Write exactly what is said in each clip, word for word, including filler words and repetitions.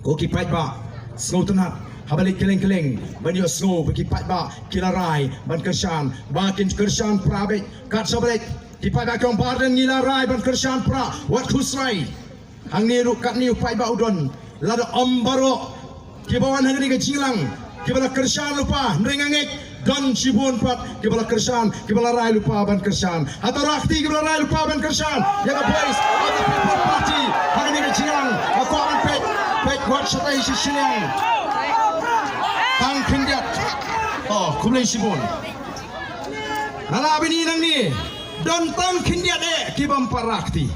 Ko ki paidbah, sngewtynnat haba leit kylleng kylleng ban ïohsngew ba ki paidbah ki la rai ban kyrshan, ba kin kyrshan pra beit. Kat shaba leit ki paidbah ki ong, Bah Ardent, ngi la rai ban kyrshan pra, wat khuslai. Hangne ruh katne u paidbah u don, lada ym baroh kiba wan ha kane ka jingïalang kiba la kyrshan lypa, hynrei nga ngeit don shibun pat kiba la kyrshan, kiba la rai lypa ban kyrshan. Hato rah kti kiba la rai lypa ban kyrshan ïa ka Voice of the People Party ha kane ka jingïalang? Nga kwah ban peit, peit wat shatai shi shiliang. Tang khyndiat. Oh, khublei shibun. Nga la bini nangne, don tang khyndiat eh kibym pat rah kti.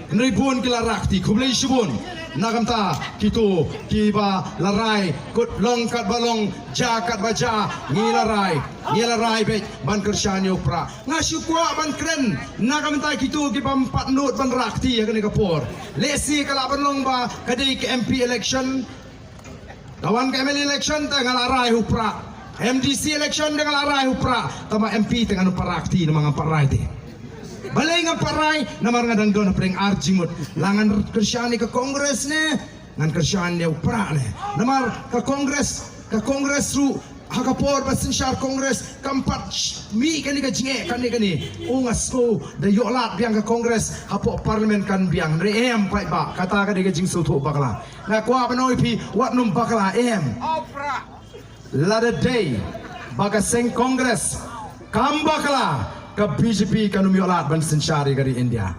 Hynrei bun ki la rah kti, khublei shibun. Na ka bynta kito kiba la rai, kut long katba long, jia katba jia, ngi la rai, ngi la rai beit ban kyrshan ïa u pra. Nga shu kwah ban kren na ka bynta kito kibym pat nud ban rah kti ha kane ka por. Lehse ka lah ban long ba ka dei ka M P election, ka wan ka M L A election te nga la rai u pra, M D C election te nga la rai u pra, tangba M P te ngan ym pat rah kti namar ngam pat rai te. Balei ngam pat rai? Namar nga dang don hapdeng ar jingmut. La ngan kyrshan ïa ka Congress ne ngan kyrshan ïa u pra ne? Namar ka Congress, ka Congress ruh ha ka por ba synshar Congress kam pat mih kane ka jingeh kane kane. U, nga sngew da ïoh lad biang ka Congress hapoh Parliament kan biang. Hynrei em paidbah, kata ka dei ka jingsngewthuh bakla. Nga kwah ban ong ïa phi, wat nym bakla em. Lada dei ba ka seng Congress kam bakla, ka B J P kan ym ïoh lad ban synshar ïa ka ri India.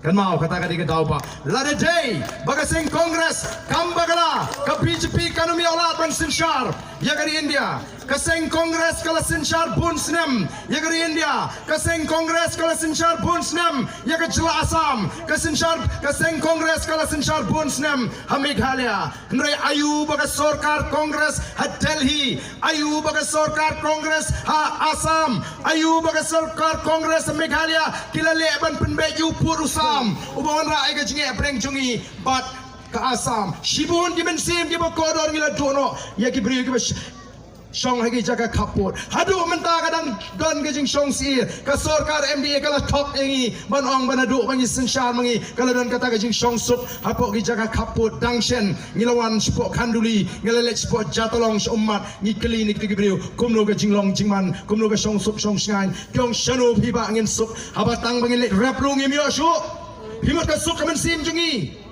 Kynmaw, kata ka dei ka daw ba, lada dei ba ka seng Congress kam bakla, ka B J P kan ym ïoh lad ban synshar ïa ka ri India. Ka seng Congress ka la synshar bun snem ïa ka ri India. Ka seng Congress ka la synshar bun snem ïa ka jylla Assam. Ka synshar, ka seng Congress ka la synshar bun snem ha Meghalaya. Hynrei aïu ba ka sorkar Congress ha Delhi, aïu ba ka sorkar Congress ha Assam, aïu ba ka sorkar Congress ha Meghalaya ki la leh ban pynbeit ïa u pud u sam uba wanrah ïa ka jingeh hapdeng jong ngi bad ka Assam? Shibun ki mynsiem kiba kordor ngi la duh noh ïa ki briew kiba sh- shong ha ki jaka khappud. Haduh mynta ka dang don ka jingshong syier. Ka sorkar M D A ka la thok ïa ngi ban ong ba naduh ba ngi synshar ma ngi ka la don kata ka jingshong suk hapoh ki jaka khappud. Dang shen ngi la wan shapoh Khanduli, ngi la leit shapoh Jatalong, sha Ummat, ngi kylli na kito ki briew kumno ka jinglong jingman, kumno ka shong suk shong shngaiñ. Ki ong, shano phi bah ngin suk haba tang ba ngin leit rep ruh ngim ïoh shuh. Phi mut ka suk ka mynsiem jong ngi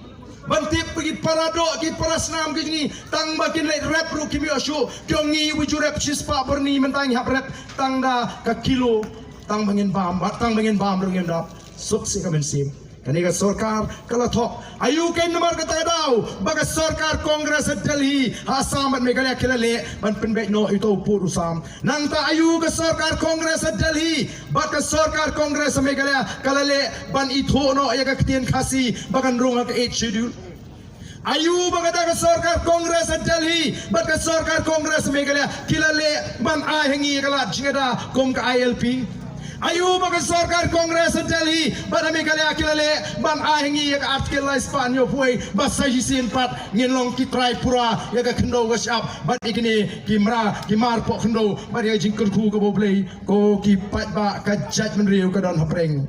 ban tip ba ki para doh, ki para snam ki jong ngi tang ba kin leit rep ruh kim ïoh shuh. Ki ong, ngi ba ju rep shispah byrni, mynta ngi hap rep tang da ka kilo. Tang ba ngin bam, tang ba ngin bam ruh ngim dap. Suk sih ka mynsiem. Kane ka sorkar ka la thok. Aïu kein namar kata ka daw ba ka sorkar Congress ha Delhi, ha Assam bad Meghalaya ki la leh ban pynbeit noh ïa uto u pud u sam? Nangta aïu ka sorkar Congress ha Delhi bad ka sorkar Congress ha Meghalaya ka la leh ban ithuh noh ïa ka ktien Khasi ba kan rung ha ka Eighth Schedule? Aïu ba kata ka sorkar Congress ha Delhi bad ka sorkar Congress ha Meghalaya ki la leh ban ai ha ngi ïa ka lad jingada kum ka I L P? Aïu ba ka sorkar Congress ha Delhi bad ha Meghalaya ki la leh ban ai ha ngi ïa ka Article lai spah hynñiewphew wei ba sa shisien pat ngin long ki Tripura ïa ka khyndew ka shyiap bad ïa kine ki mra ki mar poh khyndew bad ïa ka jingkyrkhu kaba U Blei? Ko ki paidbah, ka jaitbynriew ka don hapdeng